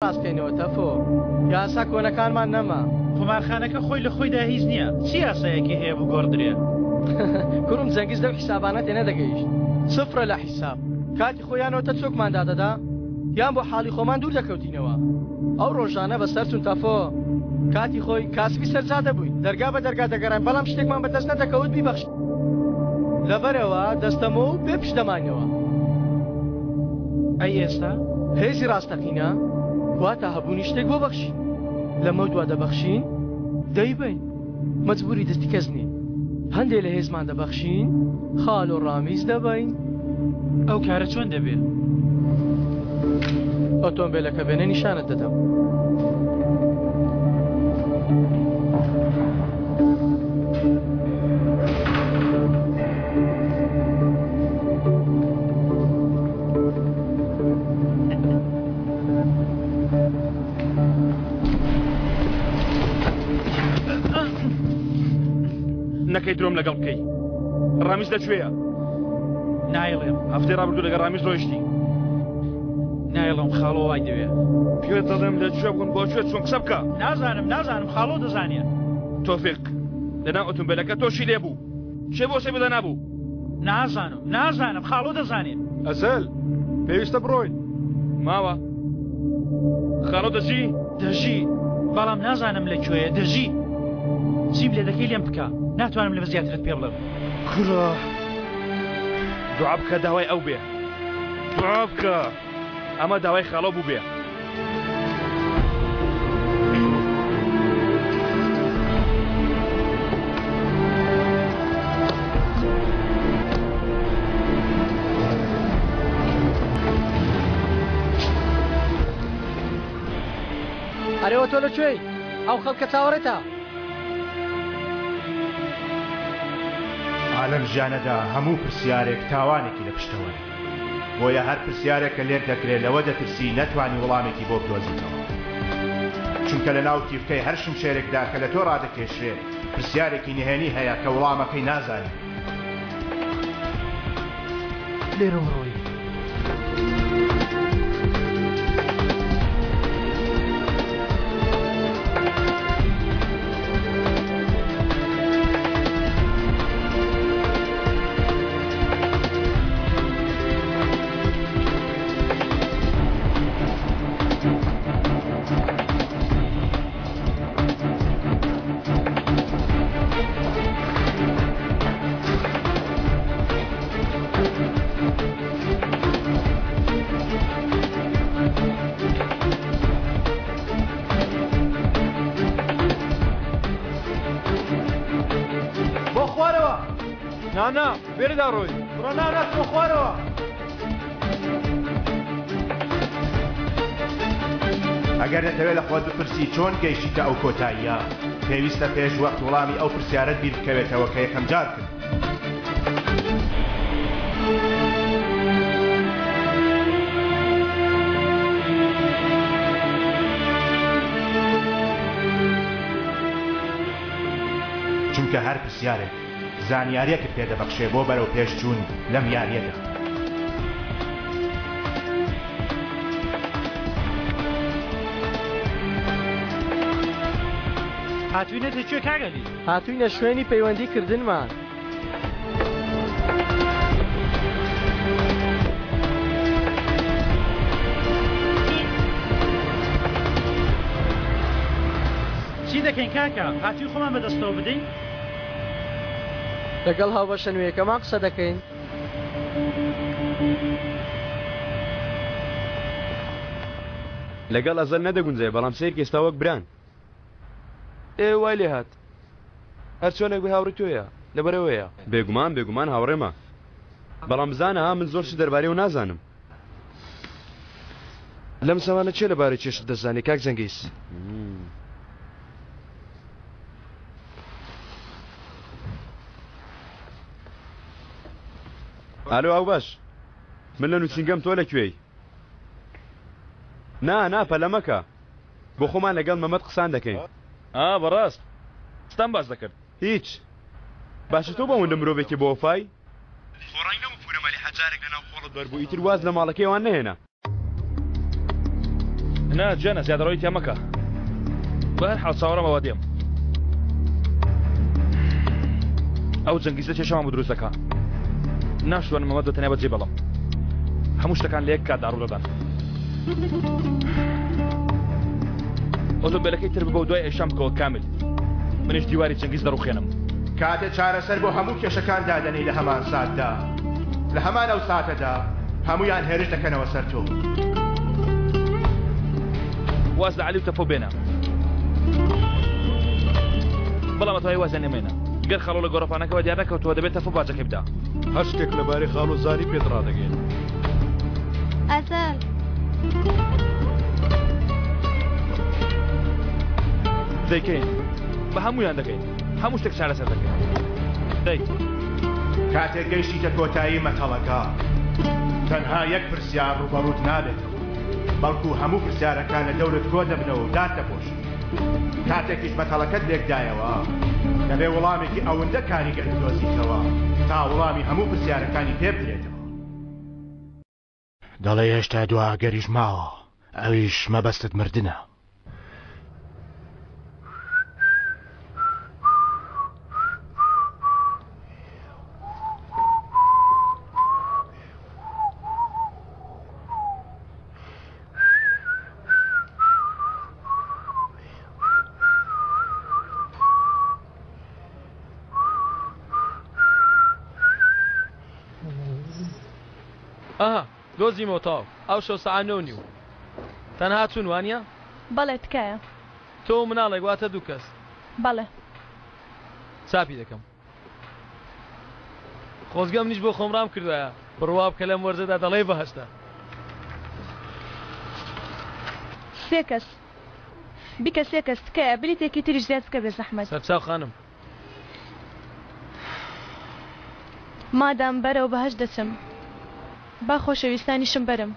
ڕاست کەینەوە تەفۆ یاسا کۆنەکانمان نەما. قومارخانەکە خۆی لە خۆیدا هیچ نییە چ یاسایەکی هەیە بگۆڕدرێ؟ کوڕم جەنگیز لەو حیسابانە تێنەدەگەیشت سفرە لە حیساب کاتی خۆی یان نۆتە چۆکمان دادەدا یان بۆ حاڵی خۆمان دوور دەکەوتینەوە ئەو ڕۆژانە بەسەر چوون تەفۆ کاتی خۆی کاسبی سەر جادە بووین دەرگا بە دەرگا دەگەڕاین بەڵام شتێکمان بەدەست نەدەکەوت بیبەخشین لەبەرئەوە دەستەمۆ و بێ پشت دەماینەوە. ئەی ئێستا؟ هێزی ڕاستەقینە واتە هەبوونی شتێک بۆ بەخشین. لەمەودوا دەبەخشین، دەیبەین. مەجبووری دەستی کەس نین. هەندێ لە هێزمان دەبەخشین، خاڵۆ ڕامیز دەبەین. ئەو کارە چۆن دەبێ؟ ئۆتۆمبێلەکە بێنە نیشانت دەدەم. نەکەی درۆم لەگەڵ بکەی ڕامیز لەکوێیە؟ نایڵێم. هەفتەی ڕابردوو لەگەڵ ڕامیز ڕۆیشتی. نایڵێم خاڵۆ وای دەوێ. پێت دەڵێم لە کوێ بوون بۆ کوێ چوون قسە بکە. نازانم نازانم خاڵۆ دەزانێ. تۆفیق لەناو ئۆتۆمبێلەکە تۆشی لێ بوو کێ بۆسەی بۆ دانابوو؟ نازانم نازانم خاڵۆ دەزانێ. ئەزەل پێویستە بڕۆین. ماوە خاڵۆ دەژی؟ دەژی بەڵام نازانم لە کوێیە دەژی. چیم لێ دەکەی لێم بکە ناتوانم لەمە زیاترت پێ بڵێم. کورە دوعا بکە داوای ئەو بێ دوعا بکە ئەمە داوای خاڵۆ بوو بێ. ئەرێوە تۆ لە کوێی؟ ئەو خەڵکە چاوەڕێتە. ئا لەم ژیانەدا هەموو پرسیارێک تاوانێکی لە پشتەوەیە. بۆیە هەر پرسیارێک کە لێت دەکرێ لەوە دەترسی نەتوانی وڵامێکی بۆ بدۆزیتەوە. چونکە لە ناو تیفکەی هەر شمشێرێکدا کە لە تۆ ڕادەکێشرێ پرسیارێکی نهێنی هەیە کە وڵامەکەی نازانی. لێرەوە ڕۆیی. بۆ خوارەوە نا نا لێرەدا ڕۆی. بڕۆ نا نا بۆ خوارەوە. ئەگەر دەتەوێت لە خۆت بپرسی چۆن گەیشتیتە ئەو کۆتاییە، پێویستە پێش وەخت وڵامی ئەو پرسیارەت بیر بکەوێتەوە کە یەکەمجار کردت. چونکە هەر پرسیارێک زانیاریەکت پێ دەبەخشێ بۆ بەرەو پێش چوون لەم یاریەدا. هاتوینەتە کوێ کاک عەلی؟ هاتوینە شوێنی پەیوەندی کردنمان. چی دەکەین کاکە؟ هاتووی خۆمان بەدەستەوە بدەین؟ لەگەڵ هاوبەشە نوێیەکەمان قسە دەکەین. لەگەڵ ئەزەل نەدەگونجای بەڵام سەیرکە ئێستا وەک بران. ئێ وای لێ هات. هەرچۆنێک بێ هاوڕێی تۆیە لەبەرئەوەیە. بێگومان بێگومان هاوڕێمە بەڵام بزانە ها من زۆر شت دەربارەی ئەو نازانم. لەم زەمانە کێ لەبارەی کێ شت دەزانێ کاک جەنگیز؟ ئالۆ ئاوباش من لە نووسینگەم تۆ لە کوێی؟ نا نا پەلە مەکە بۆ خۆمان لەگەڵ مەمەد قسان دەکەین. ئا بەڕاست چتان باس دەکرد؟ هیچ باشە تۆ بۆ ئەوەندە مرۆڤێکی بەوەفای؟ خۆ ڕەنگ نەبوو پورە مەلیحە جارێک لەناو خۆڵت بەربوو ئیتر واز لە ماڵەکەی ئەوان نەهێنا. نا جانە زیادەڕۆی تیا مەکە. بە هەر حاڵ چاوەڕێم ئەوە دێم. ئەو جەنگیزە کێشەمان بۆ دروست دەکا. ناشتوانم ئەمە بە تەنیا بەجێ بێڵم. هەموو شتەکان لە یەک کاتدا ڕوو دەدەن. ئۆتۆمبێلەکەی تر ببە و دوای ئەیشان بکەوە کامل. منیش دیواری جەنگیز دەڕوخێنم. کاتێ چارەسەر بۆ هەموو کێشەکان دادەنێی لە هەمان ساتدا، لە هەمان ئەو ساتەدا هەموویان هێرش دەکەنەوە سەر تۆ. واز لە عەلی و تەفۆ بێنە. بەڵام ئەتوانی وازیان لێ مێنە. گەر خاڵۆ لە گۆڕەپانەکەوە دیار نەکەوتووە دەبێت تەفۆ باجەکەی بدا. هەر شتێک لەبارەی خاڵۆ زانی پێت ڕادەگەیەنم. ئەزەل. دەیکەین. بە هەموویان دەگەین. هەموو شتێک چارەسەر دەکەین. دەی. کاتێک گەیشتیتە کۆتایی مەتەڵەکە، تەنها یەک پرسیار ڕووبەڕووت نابێتەوە، بەڵکو هەموو پرسیارەکان لە دەورت کۆدەبنەوە و داتدەپۆشن. کاتێکیش مەتەڵەکەت لێکدایەوە، دەبێ وڵامێکی ئەوندە کاریگەر بدۆزیتەوە تا وڵامی هەموو پرسیارەکانی پێ بدرێتەوە. دەڵێی هێشتا دوا ئەگەریش ماوە، ئەویش مەبەستت مردنە. ئەها دۆزیمەوە تەواو ئەو شەو سەعات نۆ و نیو تەنها چوون وانیە؟ بەڵێ تکایە. تۆ و مناڵێک واتە دوو کەس. بەڵێ. چاپی دەکەم. خۆزگە منیش بۆ خۆم ڕام کردوایە بڕوا بکە لەم وەرزەدا دەڵێی بەهەشتە. سێ کەس بیکە سێ کەس تکایە بلیتێکی تریش زیاد بکە بێزەحمەت. سەرچاو خانم. مادام بەرەو بەهەشت دەچم با خۆشەویستانیشم بەرم.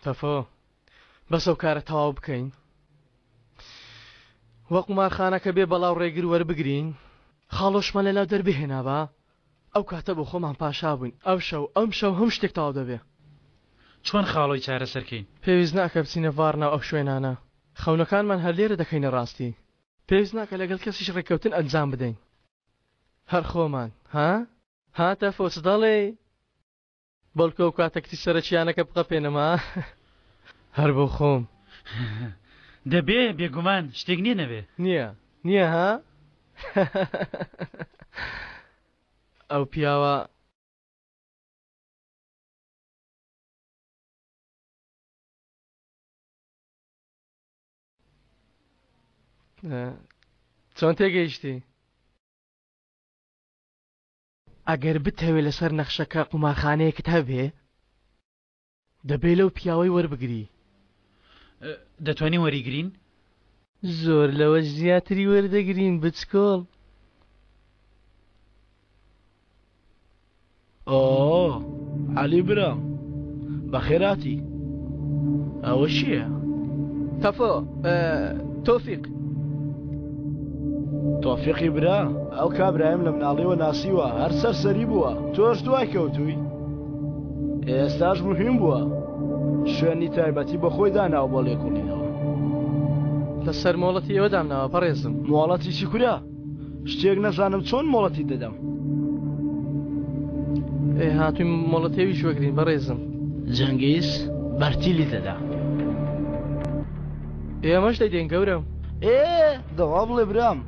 تەفۆ بەس ئەو کارە تەواو بکەین وە قومارخانەکە بێ بەڵا و ڕێگر وەربگرین خاڵۆشمان لەلاو دەربهێنابا ئەو کاتە بۆ خۆمان پاشا بووین ئەوشەو ئەمشەو هەموو شتێک تەواو دەبێ. چۆن خاڵۆی چارەسەر کەین؟ پێویست ناکا بچینە ڤارنا و ئەو شوێنانە خەونەکانمان هەر لێرە دەکەینە ڕاستی پێویست ناکا لەگەڵ کەسیش ڕێککەوتن ئەنجام بدەین هەر خۆمان ها؟ ها تەفۆ چ دەڵێی؟ بەڵکو ئەو کاتە کچی سەرەکییانەکە بقەپێنم ها هەر بۆ خۆم. دەبێ بێگومان شتێک نییە نەبێ. نییە نییە ها ئەو پیاوە. چۆن تێگەیشتی؟ ئەگەر بتەوێ لەسەر نەخشەکە قومارخانەیەکت هەبێ، دەبێ لەو پیاوەی وەربگری. دەتوانین وەریگرین؟ زۆر لەوەش زیاتری وەردەگرین بچکۆڵ. ئۆ عەلی برام بەخێرهاتی ئەوە چییە؟ تەفۆ تۆفیق. تۆفیقی برا ئەو کابرایم لە مناڵیەوە ناسیوە هەر سەرسەری بووە تۆش دوای کەوتووی ئێستاش مهم بووە شوێنی تایبەتی بە خۆی داناوە بۆ لێکۆڵینەوە. لەسەر مۆڵەتی ئێوە دامناوە بەڕێزم. مۆڵەتی چی کورە؟ شتێک نەزانم چۆن مۆڵەتی دەدەم. ئێ هاتووین مۆڵەتی ئەویش وەگرین بەڕێزم. جەنگیز بەرتیلی دەدا. ئێمەش دەیدەین گەورەم. ئێ دەوا بڵێ برام.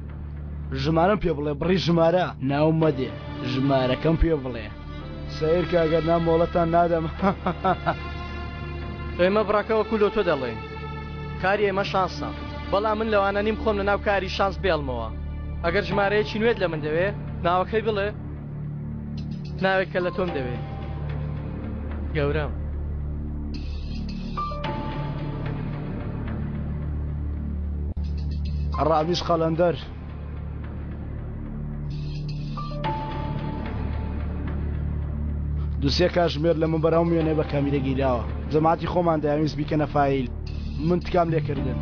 ژمارەم پێ بڵێ بڕی ژمارە ناوم مەدێ ژمارەکەم پێ بڵێ. سەیرکە ئەگەر نا مۆڵەتان نادەم. ئێمە بڕەکە وەکو لۆتۆ دەڵێین کاری ئێمە شانسە بەڵام من لەوانە نیم خۆم لەناو کاری شانس بێڵمەوە ئەگەر ژمارەیەکی نوێت لە من دەوێ ناوەکەی بڵێ ناوێک کە لە تۆم دەوێ گەورەم. ڕامیز قەلەندەر. دوسێ کاژمێر لەمەوبەر ئەم وێنەیە بە کامیرە گیراوە جەماعەتی خۆمان دەیانویست بیکەنە فایل من تکام لێکردن.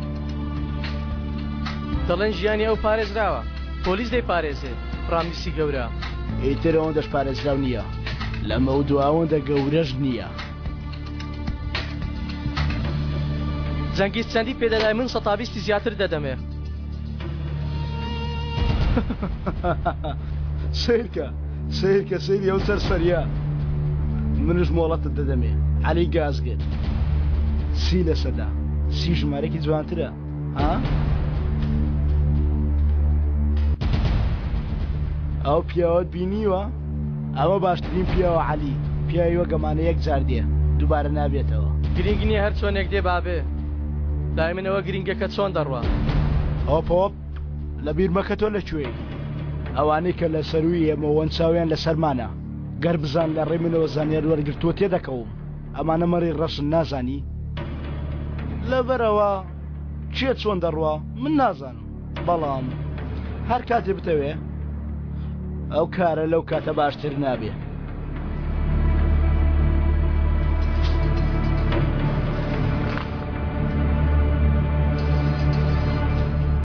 دەڵێن ژیانی ئەو پارێزراوە پۆلیس دەیپارێزێت ڕامیسی گەورە. ئیتر ئەوەندەش پارێزراو نییە لەمەودوا ئەوەندە گەورەش نییە. جەنگیز چەندی پێدەدای من سەتا بیستی زیاتر دەدەمێ. سەیرکە سەیرکە سەیری ئەو سەرسەریە منش مۆڵەتت دەدەمێ عەلی گازگر سی لەسەدا سی ژمارەکی جوانترە ها؟ ئەو پیاوەت بینیوە؟ ئەوە باشترین پیاوە عەلی پیاوی وەک ئەمانە یەک جار دێ دووبارە نابێتەوە. گرینگ نیە هەر چۆنێک دێ بابێ لای من ئەوە گرینگە کە چۆن دەڕوا. هۆپ هۆپ لەبیر مەکە تۆ لە کوێی ئەوانەی کە لە سەرووی ئێمەوەن چاویان لەسەرمانە گەر بزان لە ڕێی منەوە زانیار وەرگرتووە تێدەکەوم ئەمانە مەڕی ڕەشن نازانی لەبەرئەوە کێ چۆن دەڕوا من نازانم بەڵام هەر کاتێ بتەوێ ئەو کارە لەو کاتە باشتر نابێ.